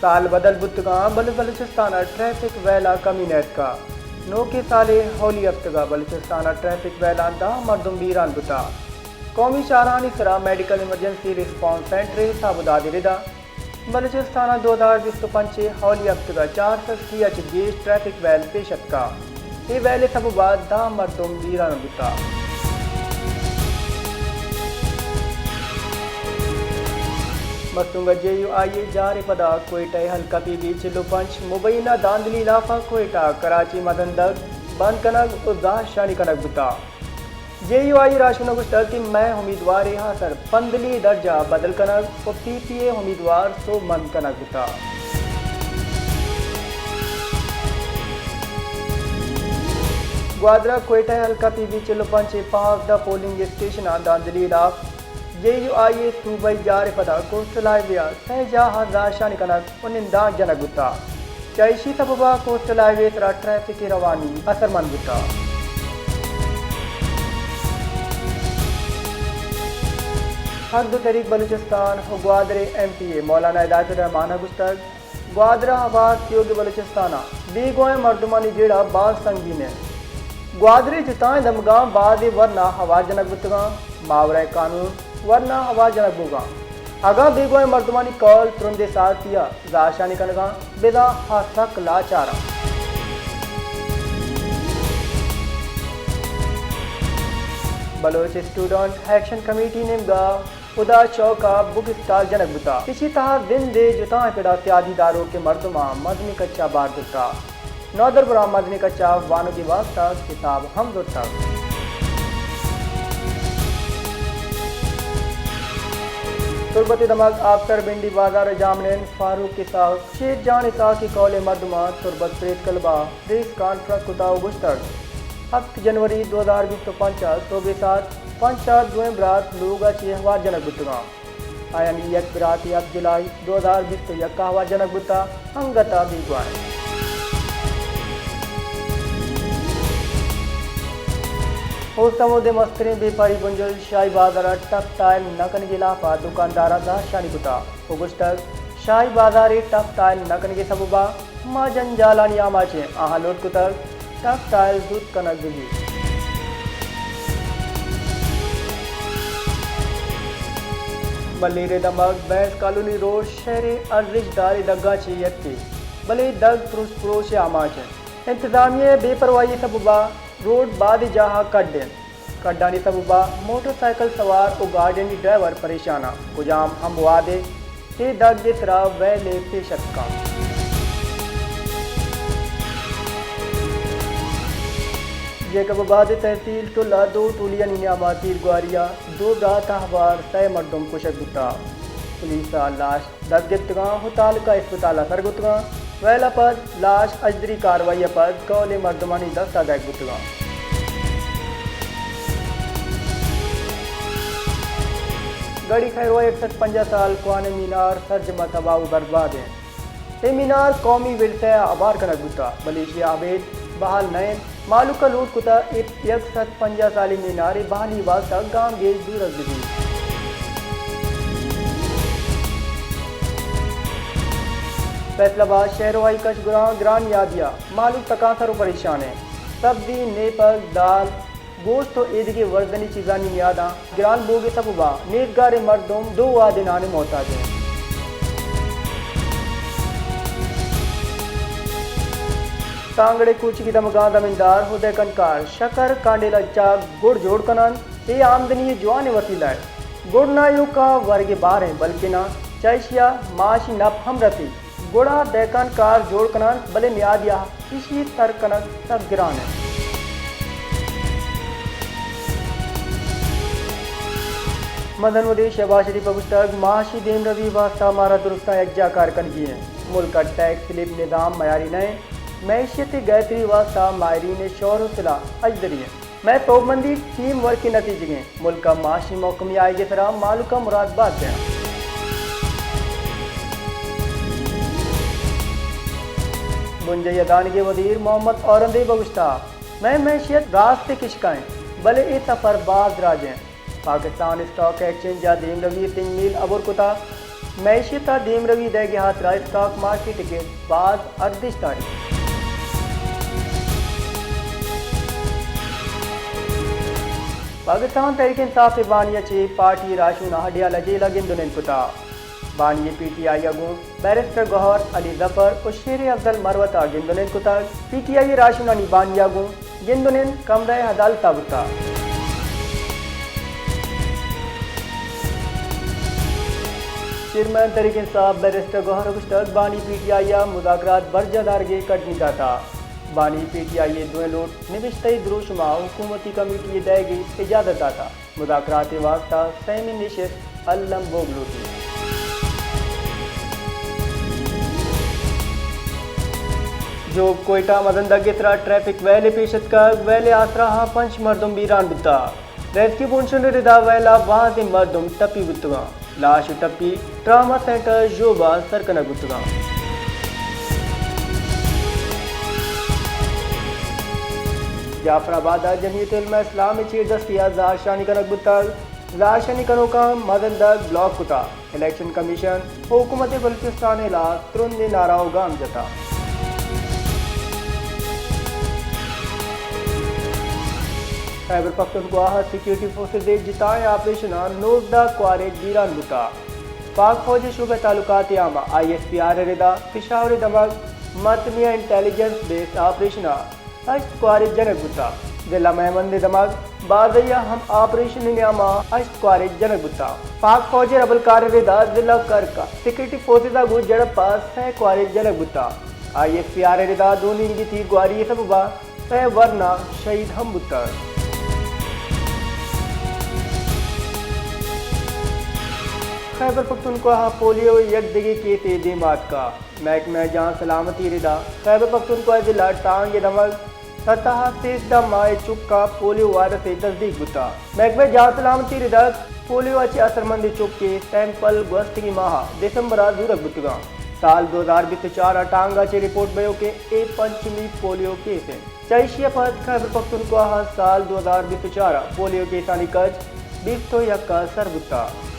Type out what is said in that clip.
سال بدل بوتگاں، بلے بلوچستان ءَ ٹریفک ویل ءَ کمی نیتکا۔ نوکیں سالے ہولی ہفتگ ءَ بلوچستان ءَ ٹریفک ویلاں دہ مردم بیران بوتا۔ قومی شاہراہانی سرا میڈیکل ایمرجنسی ریسپانس سینٹر ءِ حساب ءُ داد ءِ ردا بلوچستان ءَ دو ہزار بیست ءُ پنچ ءِ ہولی ہفتگ ءَ چار سد سی ءَ چہ گیش ٹریفک ویل پیش اتکا۔ اے ویل ءِ سبب ءَ دہ مردم بیران بوتا۔ مستونگ ءَ جے یو آئی ءِ جار ءِ پدا کوئٹہ ءِ حلقہ پی بی چل ءُ پنچ مبینہ دھاندلی لاف ءَ کوئٹہ کراچی مزن دگ بند کنگ ءُ زہرشانی کنگ بوتا۔ جے یو آئی ءِ راہشون ءَ گوشتگ کہ مئے امیدوار ءِ آسر پندلی درجہ بدل کنگ ءُ پی پی ءِ امیدوار سوبمند کنگ بوتگ۔ گوادر ءَ کوئٹہ ءِ حلقہ پی بی چل ءُ پنچ ءِ پانزدہ پولنگ اسٹیشناں دھاندلی لاف، جے یو آئی ءِ صوبائی جار ءِ پدا کوسٹل ہائی وے ءَ سئے جاہ ءَ زہرشانی کنگ ءُ نندانک جنگ بوتگ۔ چہ ایشی سبب ءَ کوسٹل ہائی وے ءِ سرا ٹریفک ءِ روانی اثرمند بوتگ۔ حق دو تحریک بلوچستان ءُ گوادر ءِ ایم پی اے مولانا ہدایت الرحمان ءَ گوشتگ، گوادر ءِ ہوار تیوگیں بلوچستان ءِ بیگواہیں مردمانی جیڑہ باز سنگین انت۔ گوادر ءِ جتائیں دمگاں بازیں ورنا ہوار جنگ بوتگاں، ماورائے قانون ورنا ہوار جنگ بوگاں۔ اگاں بیگواہیں مردمانی کول ترندیں سارتی ءَ زہرشانی کنگاں، بزاں آ سک لاچاراں۔ بلوچ اسٹوڈنٹ ایکشن کمیٹی نیمگا ہدا چوک ءَ بک اسٹال جنگ بوتگ۔ ایشی تہا زند ءِ جتائیں پڑ ءَ سیادی داروکیں مردماں مزنیں کچ ءَ بار زرتگ۔ نودربراں مزنیں کچ ءَ وانگی واستہ کتاب ہم زرتگ۔ تربت ءِ دمگ آپسر بنڈی بازار ءَ جامنند فاروق اسحاق، شیر جان اسحاق ءِ کول ءِ مردماں تربت پریس کلب ءَ پریس کانفرنس کتگ ءُ گوشتگ، ہفت جنوری دو ہزار بیست ءُ پنچ ءَ سہب ءِ ساعت پنچ ءَ دوئیں برات لوگ ءَ چہ ہوار جنگ بوتگاں۔ آیانی یک براتے ہفت جولائی دو ہزار بیست ءُ یک ءَ ہوار جنگ بوتگ، انگت ءَ بیگواہ انت۔ اوست ءَ ہمود ءِ مستریں بیپاری بنجل شاہی بازار ءَ ٹک ٹائل نہ کنگ ءِ ہلاپ ءَ دکانداراں زہرشانی کتگ ءُ گوشتگ، شاہی بازار ءِ ٹک ٹائل نہ کنگ ءِ سبب ءَ ما جنجالانی آماچ ایں، آہاں لوٹ کتگ ٹک ٹائل زوت کنگ بہ بیت۔ ملیر ءِ دمگ بینس کالونی روڈ شہر ءِ ارزشت داریں دگاں چہ یکے، بلے دگ ترست پروش ءِ آماچ انت۔ انتظامیہ ءِ بے پرواہی ءِ سبب ءَ روڈ بازیں جاہ ءَ کڈ انت۔ کڈانی سبب ءَ موٹر سائیکل سوار ءُ گاڑیانی ڈرائیور پریشان انت۔ کجام ہم وہد ءَ اے دگ ءِ سرا ویل ءَ پیش اتک کنت۔ جیکب آباد ءِ تحصیل ٹل ءَ دو ٹولیانی نیام ءَ تیرگواری ءَ دو برات ءَ ہوار سئے مردم کشگ بوتگ۔ پولیس ءَ لاش دست گپتگاں ءُ تعلقہ اسپتال ءَ سر کتگاں۔ ویل ءَ پد لاش اژدری کاروائی ءَ پد کہولیں مردمانی دست ءَ دئیگ بوتگاں۔ گڑی خیروا یک سد پنجاہ سال کوہنیں مینار سرجم ءَ تباہ ءُ برباد انت۔ اے مینار قومی ورثہ ءَ ہوار کنگ بوتگ، بلے ایشی ءَ ابید بحال نہ انت۔ مہلوک ءَ لوٹ کتگ اے یک سد پنجاہ سالی مینار ءِ بحالی ءِ واستہ گامگیج زورگ بہ بیت۔ فیصل آباد شہر ءُ آئی کش گران گران نیادی ءَ مہلوک تکانسر ءُ پریشان انت۔ سبزی، نیپگ، دال، گوشت ءُ ایدگہ وردنی چیزانی نیاداں گران بوگ ءِ سبب ءَ نیزگاریں مردم دو وہدے نان ءِ محتاج انت۔ سانگڑ ءِ کوچگی دمگاں زمیندار ءُ دہکان کار شکر، کانڈیل ءَ چہ گڑ جوڑ کن انت۔ اے آمدنی ءِ جوانیں وسیلہ ءِ۔ گڑ نہ ایوک ءَ ورگ ءِ بار انت، بلکنا چہ ایشی ءَ معاشی نپ ہم رسیت۔ گڑا دہکان کار جوڑ کن انت، بلے نیادی ءَ ایشی ءِ سر کنگ سک گران انت۔ مزن وزیر شہباز شریف ءَ گوشتگ، معاشی دیمروی ءِ واستہ مارا درستاں یکجاہ کار کنگی انت۔ ملک ءَ ٹیکس سلپ نظام معیاری نہ انت۔ معیشت ءِ گہتری ءِ واستہ ماہرین ءِ شور ءُ صلاح اژدری انت۔ مئے سوبمندی ٹیم ورک ءِ نتیجگ انت۔ ملک ءَ معاشی محکمی آیگ ءِ سرا مہلوک ءَ مراد بات دیاں۔ بنجاہی ءُ دانگی وزیر محمد اورنگزیب ءَ گوشتگ، مئے معیشت راست ءِ کشک ءَ انت، بلے اے سفر باز دراج انت۔ پاکستان اسٹاک ایکسچینج ءَ دیمروی ءِ سنگ میل ہبر کتگ۔ معیشت ء دیمروی دئیگ ء ہاترا اسٹاک مارکیٹ ء گد باز ارزشت داریت۔ پاکستان تحریک انصاف ء بانی ء چہ پارٹی راہشون ء ہڈیالہ جیل ء گند ء نند کتگ۔ بانی ء پی ٹی آئی ء گوں بیرسٹر گوہر علی ظفر و شیر افضل مروت ء گند ء نند کتگ۔ پی ٹی آئی ء راہشونانی بانی ء گوں گند ء نند کمرہ عدالت ء بوتگ۔ چیئرمین تحریک انصاف بیرسٹر گوہر ء گوشتگ، بانی پی ٹی آئی ء مذاکرات برجاہ دارگ ء کڈنی داتگ۔ بانی پی ٹی آئی ء دوئیں لوٹ نبشتہی دروشم ء حکومتی کمیٹی ء دئیگ ء اجازت داتگ۔ مذاکرات ء واستہ سیمی نشست الم بوگ لوٹیت۔ جوگ کوئٹہ مزندگ ء سرا ٹریفک ویل ء پیش اتکگ، ویل ء آسراہاں پنچ مردم بیران بوتگ۔ ریسکیو پونشن ء ردا ویل ء بازیں مردم ٹپی بوتگاں۔ لاش و ٹپی ٹراما سینٹر ژوب ء سر کنگ بوتگاں۔ جعفر آباد ء جمعیت علماء اسلام ء چیر دستی ء زہرشانی کنگ بوتگ۔ زہرشانی کنوکاں مزندگ بلاک کتگ۔ الیکشن کمیشن و حکومت بلوچستان ء ہلاس ترندیں نعرہ و گام جتگ۔ خیبر پختونخوا ء سیکورٹی فورسز ء جتائیں آپریشن ء نوزدہ کوارج بیران بوتگ۔ پاک فوج ء شعبہ تعلقات عامہ، آئی ایس پی آر ء ردا پشاور ء دمگ متنی ء انٹیلیجنس بیسڈ آپریشن ء ہشت کوارج جنگ بوتگ۔ ضلع مہمند ء دمگ بازئی ء ہم آپریشن ء نیام ء ہشت کوارج جنگ بوتگ۔ پاک فوج ء ربلکار ء ردا ضلع کرک ء سیکورٹی فورسز ء گوں جھڑپ ء سئے کوارج جنگ بوتگ۔ آئی ایس پی آر ء ردا دو نیمگی تیرگواری ء سبب ء سئے ورنا شہید ہم بوتگ۔ خیبر پختونخوا ء پولیو ء یک دگہ کیسے دیما اتکگ۔ محکمہ جان سلامتی ء ردا خیبر پختونخوا ء ضلع ٹانگ ء دمگ سطح ء سیزدہ ماہ ء چکاں پولیو وائرس ء تصدیق بوتگ۔ محکمہ جان سلامتی ء ردا پولیو ء چہ اثرمندیں چکے سیمپل گوستگیں ماہ ء دسمبر ء زورگ بوتگاں۔ سال دو ہزار بیست ء چار ء ٹانگا چہ رپورٹ بئیوکیں اے پنچمی پولیو کیس انت۔ چہ ایشی ء پد خیبر پختونخوا ء سال دو ہزار بیست ء چار ء پولیو کیسانی کچ بیست ء یک ء سر بوتگ۔